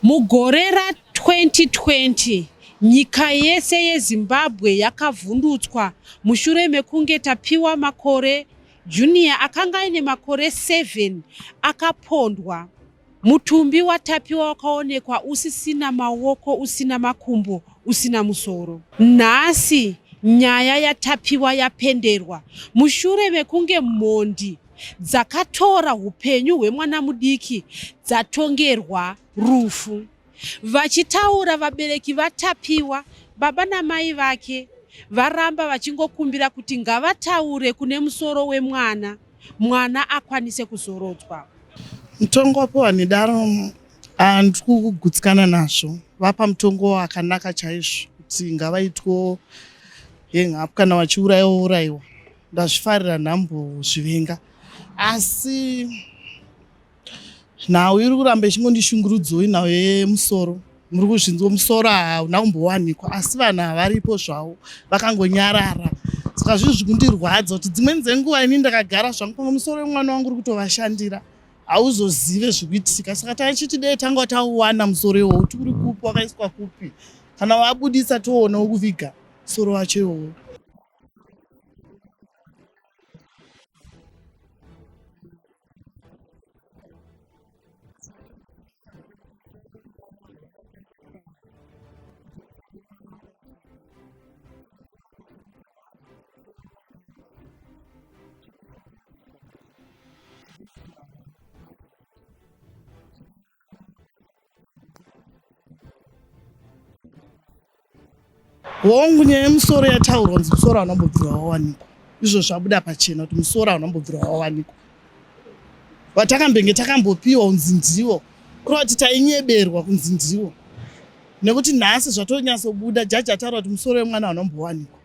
Mugore ra2020 nyika yese yeZimbabwe yakavhundutswa mushure mekunge Tapiwa Makore Junior akanga aine makore 7 akapondwa. Mutumbi waTapiwa wakaonekwa usisina maoko, usina makumbo, usina musoro. Nhasi nyaya yaTapiwa yapenderwa mushure mekunge mhondi dzakatora upenyu hwemwana mudiki dzatongerwa rufu. Vachitaura vabereki vaTapiwa, baba namai vake varamba vachingokumbira kuti ngavataure kune musoro wemwana, mwana akwanise kuzorodzwa. Mutongo wapiwa nedaro handiri kugutsikana nazvo. Vapa mutongo wakanaka chaizvo kuti ngavaitwewo hang up kana vachiuraiwa vouraiwa. Ndazvifarira nhambozvivenga asi nhau iri kuramba ichingondishungurudzoi nhau yemusoro muri kuzvinzwa musoro hauna kumbowanikwa asi vanhu havaripo zvavo vakangonyarara saka zvinhu zvikundirwadza kuti dzimweni dzenguva ini ndakagara zvangu pamwe musoro wemwana wangu uri kutovashandira hauzozive zvikuitika saka tachiti dei tanga tauwana musoro iwowo kuti uri kupi wakaiswa kupi kana wabudisa toona wokuviga musoro wacho iwowo. Hongu, nyaya yemusoro yataurwa kunzi musoro hauna kumbobvira wawanikwa. Izvo zvabuda pachena kuti musoro hauna kumbobvira wawanikwa. Vatakambenge takambopiwa kunzi ndiwo, kureva kuti tainyeberwa kunzi ndiwo. Nekuti nhasi zvatonyatsobuda, jaji ataura kuti musoro wemwana hauna kumbowanikwa.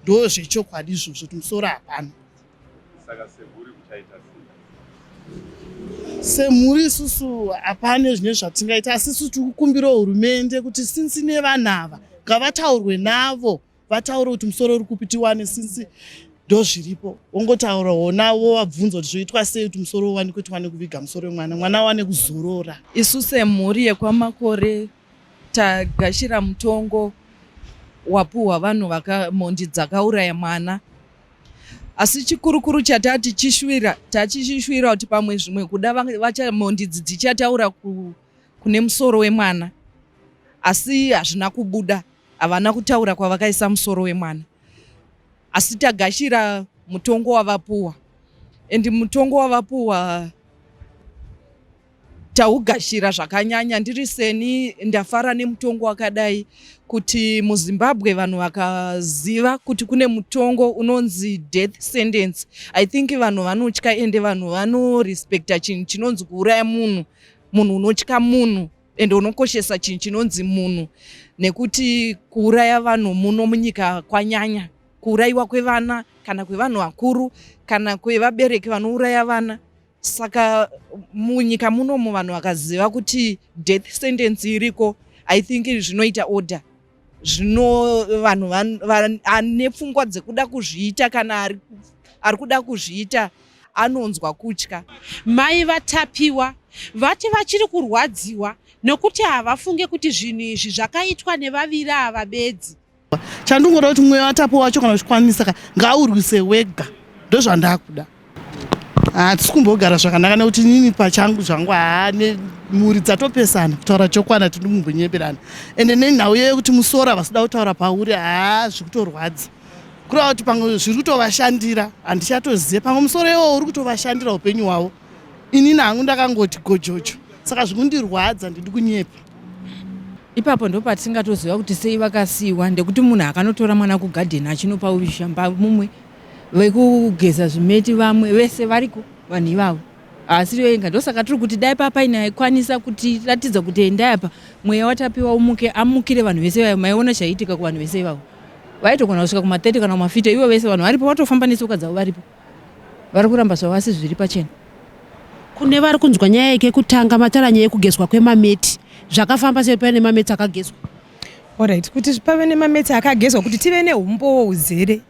Ndozvechokwadi izvozvo kuti musoro hapana. Saka semhuri muchaita sei? Semhuri isusu hapane zvine zvatingaita asi isu tiri kukumbirawo hurumende kuti since nevanhu ava ngavataurwe navo vataure kuti musoro uri kupi tiwane since ndozviripo wongotaurawo navo vabvunza kuti zvoitwa sei kuti musoro uwanikwe tiwane kuviga musoro wemwana mwana awane kuzorora. Isu semhuri yekwaMakore tagashira mutongo wapuhwa vanhu mhondi dzakauraya mwana. Asi chikurukuru chatatichishuwira tachichishuwira kuti pamwe zvimwe kuda mhondi idzi dzichataura kune musoro wemwana, asi hazvina kubuda, havana kutaura kwavakaisa musoro wemwana. Asi tagashira mutongo wavapuwa, and mutongo wavapuwa taugashira zvakanyanya. Ndiri seni ndafara nemutongo wakadai, kuti muZimbabwe vanhu vakaziva kuti kune mutongo unonzi death sentence, I think vanhu vanotya, ende vanhu vanorespecta chinhu chinonzi kuuraya munhu. Munhu unotya munhu ende unokoshesa chinhu chinonzi munhu, nekuti kuuraya vanhu muno munyika kwanyanya, kuurayiwa kwevana kana kwevanhu vakuru kana kwevabereki vanouraya vana. Saka munyika munomu vanhu vakaziva kuti death sentence iriko, I think zvinoita order. Zvino vanhu ane pfungwa dzekuda kuzviita kana ari kuda kuzviita anonzwa kutya. Mai vaTapiwa vati vachiri kurwadziwa nokuti havafunge kuti zvinhu izvi zvakaitwa nevaviri ava bedzi. Chandingoda kuti mweya waTapiwa wacho kana uchikwanisa ka ngaurwise wega, ndozvandakuda. Hatisi kumbogara zvakanaka nekuti inini pachangu zvangu haa nemhuri dzatopesana, kutaura chokwadi hatidi kumbonyeberana. Ende nenhau yekuti musoro havasida kutaura pauri, haa zvikutorwadza. Kureva kuti pamwe zviri kutovashandira, handichatoziva pamwe musoro iwowo uri kutovashandira upenyu hwavo. Inini hangu ndakangoti gojojo, saka zvikundirwadza, ndidi kunyepa. Ipapo ndopatisingatoziva kuti sei vakasiiwa, ndekuti munhu akanotora mwana kugadheni achinopa ushamba mumwe, vekugeza zvimeti vamwe, vese variko vanhu ivavo, haasiri venga. Ndosaka tiri kuti dai papaine aikwanisa kutiratidza kuti endai apa mweya waTapiwa umuke, amukire vanhu vese vaya. Maiona chaiitika kuvanhu vese ivavo, vaitogona kusvika kuma30 kana kuma50 ivo vese vanhu varipo vatofamba netsoka dzavo varipo, vari kuramba zvavo asi zviri pachena. Kune vari kunzwa nyaya yekutanga mataura nyaya yekugezwa kwemameti, zvakafamba sei paine mameti akagezwa? Alright, kuti pave nemameti akagezwa kuti tive neumbowo uzere,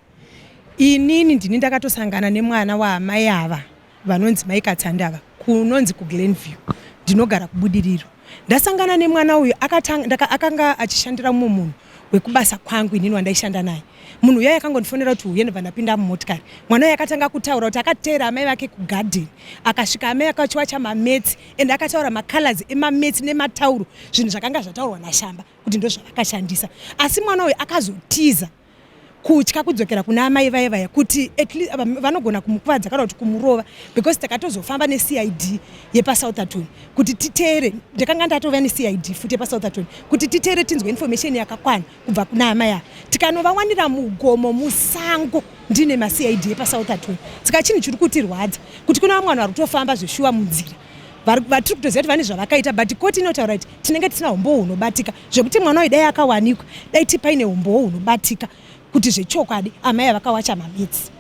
inini ndini ndakatosangana nemwana waamai ava vanonzi Mai Katsande ava kunonzi kuGlenview, ndinogara kuBudiriro. Ndasangana nemwana uyu akanga achishandira mumwe munhu wekubasa kwangu inini wandaishanda naye. Munhu uya akangondifonera kuti uye ndobva ndapinda mumotikari. Mwana uyu akatanga kutaura kuti akateera amai vake kugadheni, akasvika amai vake vachiwacha mametsi and akataura macolors emametsi nematauro, zvinhu zvakanga zvataurwa naShamba kuti ndozvavakashandisa. Asi mwana uyu akazotiza kutya kudzokera kuna amai vaye vaya kuti at least vanogona kumukuvadza kana kuti kumurova, because takatozofamba neCID yepaSoutherton kuti titeere. Ndakanga ndatova neCID futi yepaSoutherton kuti titeere tinzwe information yakakwana kubva kuna amai ava. Tikanovawanira mugomo musango ndine maCID yepaSoutherton. Saka chinhu chiri kutirwadza kuti kuna vamwe vanhu vari kutofamba zveshuwa munzira vatiri kutoziva kuti vane zvavakaita, but koti inotaura kuti tinenge tisina umbowo hunobatika, zvekuti mwana uyu dai akawanikwa dai tipaine umbowo hunobatika kuti zvechokwadi amai avakawacha mamitsi.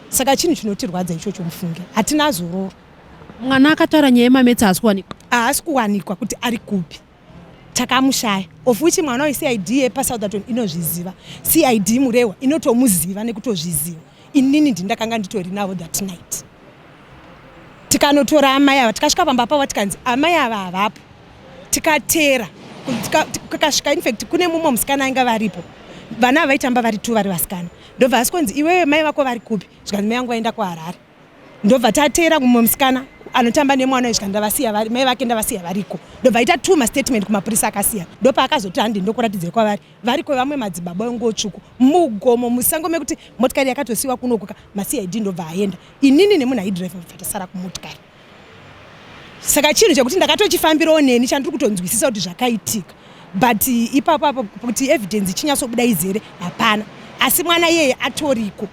Saka chinhu chinotirwadza ichocho, mufunge hatina zororo. Mwana akataura nyaya yemametsi haasi kuwanikwa, haasi kuwanikwa kuti ari kupi, takamushaya. Of which mwana uyu CID yepaSoutherton inozviziva, CID Murewa inotomuziva nekutozviziva. Inini ndindakanga nditori navo that night. Tikanotora amai ava, tikasvika pamba pavo tikanzi amai ava havapo. Tikatera kakasvika, infact kune mumwe musikana ainga varipo, vana ava vaitamba vari tu vari vasikana. Ndobva asi konzi iwewe mai vako vari kupi? Zvikanzi mai vangu vaenda kuHarare. Ndobva tatera mumwe musikana anotamba nemwana uyu, zvikanzi ndavasiya mai vake ndavasiya variko. Ndobva aita two mastatement kumapurisa akasiyana. Ndopaakazoti handi ndokuratidzai kwavari variko vamwe madzibaba wenguo tsvuku mugomo musango mekuti motikari yakatosiwa kunokuka maCID. Ndobva aenda, inini nemunhu aidhiraivha bva tasara kumotikari. Saka chinhu chekuti ndakatochifambirawo neni chandiri kutonzwisisa kuti zvakaitika, but ipapo apo kuti evidence ichinyatsobuda izere hapana, asi mwana iyeye atoriko.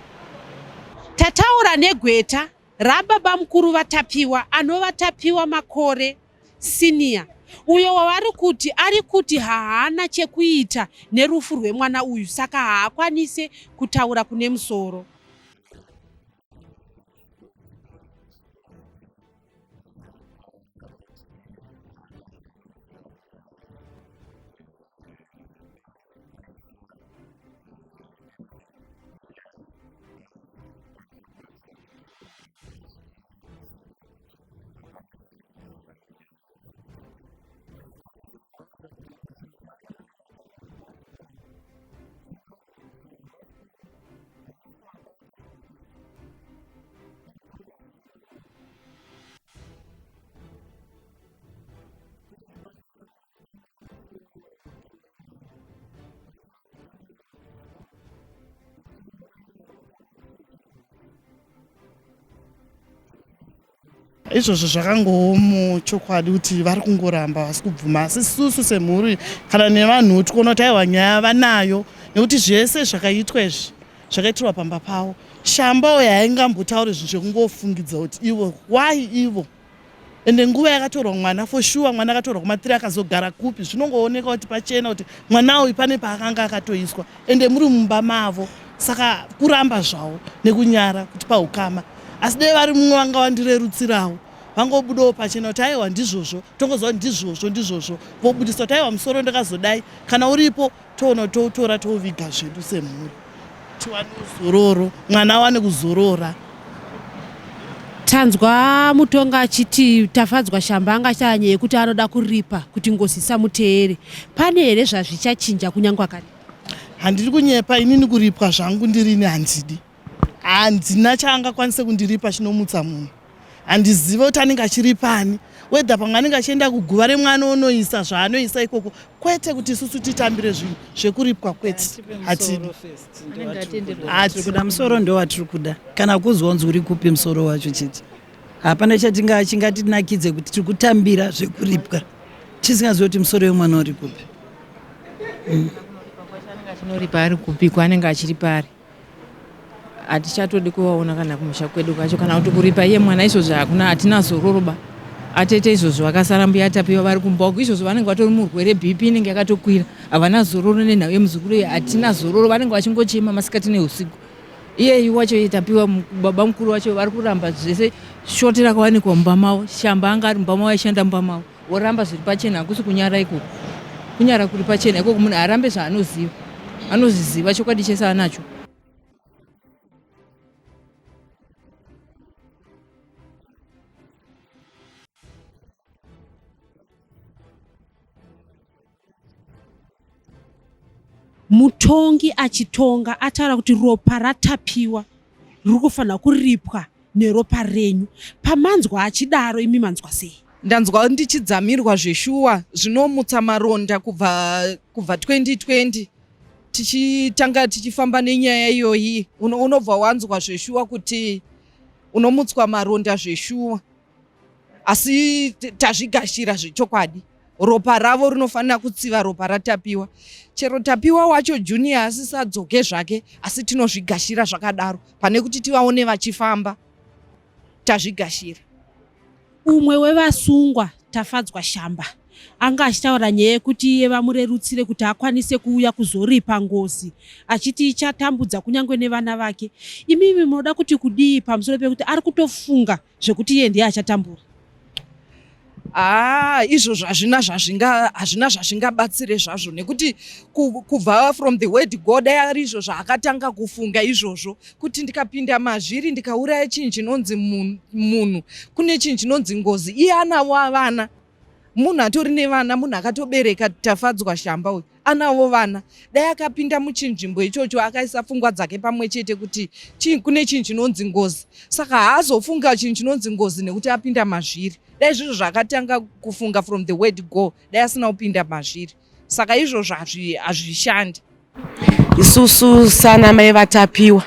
Tataura negweta rababa mukuru vaTapiwa, anova Tapiwa Makore Senior, uyo wavari kuti ari kuti haana chekuita nerufu rwemwana uyu, saka haakwanise kutaura kune musoro. Izvozvo zvakangowo chokwadi kuti vari kungoramba vasi kubvuma, asi susu semhuri kana nevanhu tikuona kuti aiwa nyaya vanayo, nekuti zvese zvakaitwa izvi zvakaitirwa pamba pavo. Shamba uyo haingambotauri zvinhu zvekungofungidza kuti ivo why ivo, ende nguva yakatorwa mwana for sure, mwana akatorwa kumatiri akazogara kupi, zvinongooneka kuti pachena kuti mwana uyu pane paakanga akatoiswa, ende muri mumba mavo. Saka kuramba zvavo nekunyara kuti paukama, asi dai vari mumwe vanga vandirerutsirawo, vangobudawo pachena kuti aiwa ndizvozvo, tongoziva kuti ndizvozvo ndizvozvo, vobudisa kuti aiwa musoro ndakazodai, kana uripo toona toutora touviga zvedu semhuri, tiwane uzororo, mwana awane kuzorora. Tanzwa mutonga achiti Tafadzwa Shamba anga achitaura nyaya yekuti anoda kuripa kuti ngozi isamuteere. Pane here zvazvichachinja kunyange akaripa? Handiri kunyepa inini, kuripwa zvangu ndirini handidi, handina chaangakwanise kundiripa chinomutsa munhu. Handizive kuti anenge achiripani, wedha pamwe anenge achienda kuguva remwana onoisa zvaanoisa ikoko, kwete kuti isusu titambire zvinhu zvekuripwa, kwete, hatidi. Kuda musoro ndo watiri kuda, kana kuzwa unzi uri kupi musoro wacho chete. Hapana chatinga chingatinakidze kuti tiri kutambira zvekuripwa tisingazivi kuti musoro wemwana uri kupi. Achinoripa ari kupi kwaanenge achiripa ari, hatichatodi kuvaona kana kumusha kwedu kwacho, kana kuti kuripa iye mwana izvozvo hakuna, hatina zororo ba. Atete izvozvo vakasara, mbuya Tapiwa vari kumba uko izvozvo vanenge vatori murwere, BP inenge yakatokwira, havana zororo nenhau yemuzukuru iye. Hatina zororo, vanenge vachingochema masikati neusiku. Iyeyu wacho iye Tapiwa, baba mukuru wacho vari kuramba zvese. Shoti rakawanikwa mumba mavo, Shamba anga ari mumba mavo, aishanda mumba mavo, voramba zviri pachena. Hakusi kunyara ikoko, kunyara kuri pachena ikoko. Munhu arambe zvaanoziva, anozviziva chokwadi chese anacho. Mutongi achitonga ataura kuti ropa raTapiwa riri kufanira kuripwa neropa renyu. Pamanzwa achidaro imi manzwa sei? Ndanzwa ndichidzamirwa zveshuwa zvinomutsa maronda kubva kubva 2020 tichitanga tichifamba nenyaya iyoyi unobva wanzwa zveshuwa kuti unomutswa maronda zveshuwa asi tazvigashira zvechokwadi ropa ravo rinofanira kutsiva ropa ratapiwa chero tapiwa wacho junior asisadzoke zvake asi tinozvigashira zvakadaro pane kuti tivaone vachifamba tazvigashira Umwe wevasungwa, Tafadzwa Shamba, anga achitaura nyaya yekuti iye vamurerutsire kuti akwanise kuuya kuzoripa ngozi achiti ichatambudza kunyange nevana vake. Imimi munoda kuti kudii pamusoro pekuti ari kutofunga zvekuti iye ndiye achatambura? Haa izvozvo hazvina zvazvinga hazvina zvazvingabatsire zvazvo nekuti kubva from the word go dai ari izvo zvaakatanga kufunga izvozvo kuti ndikapinda mazviri ndikauraya chinhu chinonzi munhu kune chinhu chinonzi ngozi iye anavo vana munhu atori nevana munhu akatobereka tafadzwa shamba uyu anavo vana dai akapinda muchinzvimbo ichocho akaisa pfungwa dzake pamwe chete kuti kune chinhu chinonzi ngozi saka haazofunga chinhu chinonzi ngozi nekuti apinda mazviri dai zvizvo zvaakatanga kufunga from the word go dai asina kupinda mazviri saka izvozvo hazvishandi Isusu sana mai vaTapiwa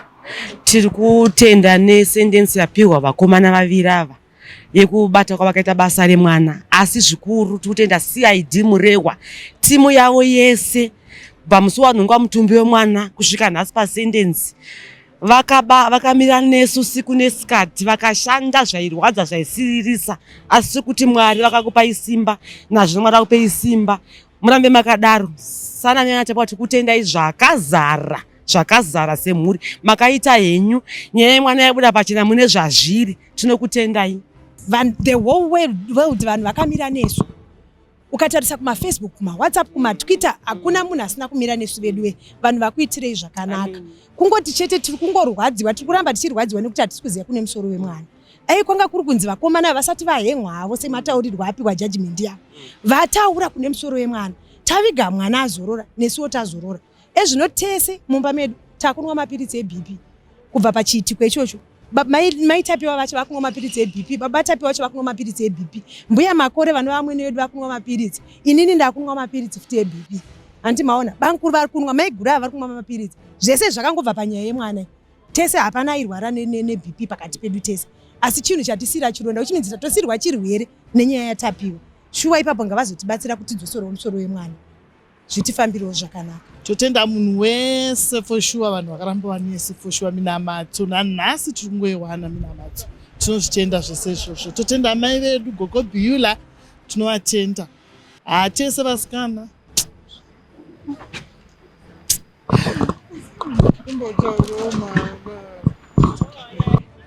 tiri kutenda nesendensi yapihwa vakomana vaviri ava yekubata kwavakaita basa remwana, asi zvikuru tiri kutenda CID Murehwa, timu yavo yese kubva musi wanhongwa mutumbi wemwana kusvika nhasi pasendensi vakaba vakamira nesu siku nesikati vakashanda zvairwadza zvaisiririsa asi kuti Mwari vakakupai simba nazvino Mwari akupei simba murambe makadaro sana nyanya chapa tikutendai zvakazara zvakazara semhuri makaita henyu nyaya yemwana yabuda pachena mune zvazviri tinokutendai. The whole world vanhu vakamira nesu ukatarisa kumafacebook kumawhatsapp kumatwitter hakuna munhu asina kumira nesu veduwe vanhu vakuitirei zvakanaka kungoti chete tiri kungorwadziwa tiri kuramba tichirwadziwa nekuti hatisi kuziva kune musoro wemwana dai kwanga kuri kunzi vakomana vasati vahengwa havo semataurirwo apiwa judgment yavo vataura kune musoro wemwana taviga mwana azorora nesuwo tazorora ezvino tese mumba medu takunwa mapiritsi ebp kubva pachiitiko ichocho mai Tapiwa vacho vakunwa mapiritsi ebp baba Tapiwa vacho vakunwa mapiritsi ebp mbuya Makore vanova vamwene vedu vakunwa mapiritsi inini ndakunwa mapiritsi futi ebp hanti maona bankuru vari kunwa maiguru ava vari kunwa mapiritsi zvese zvakangobva panyaya yemwana tese hapana airwara nebp pakati pedu tese asi chinhu chatisira chironda which means tatosirwa chirwere nenyaya yaTapiwa shuwa ipapo ngavazotibatsira kuti dzosorewo musoro wemwana zvitifambirewo zvakanaka. Totenda munhu wese for sure vanhu vakaramba vanesi for sure minamato nanhasi tiri kungoiwana minamato tinozvitenda zvese izvozvo totenda amai vedu gogo Beulah tinovatenda haa tese vasikana.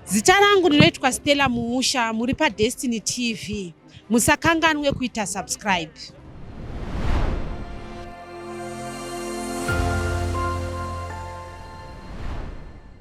Zita rangu ndinoitwa Stella Muusha, muri paDestiny TV. Musakanganwe kuita subscribe.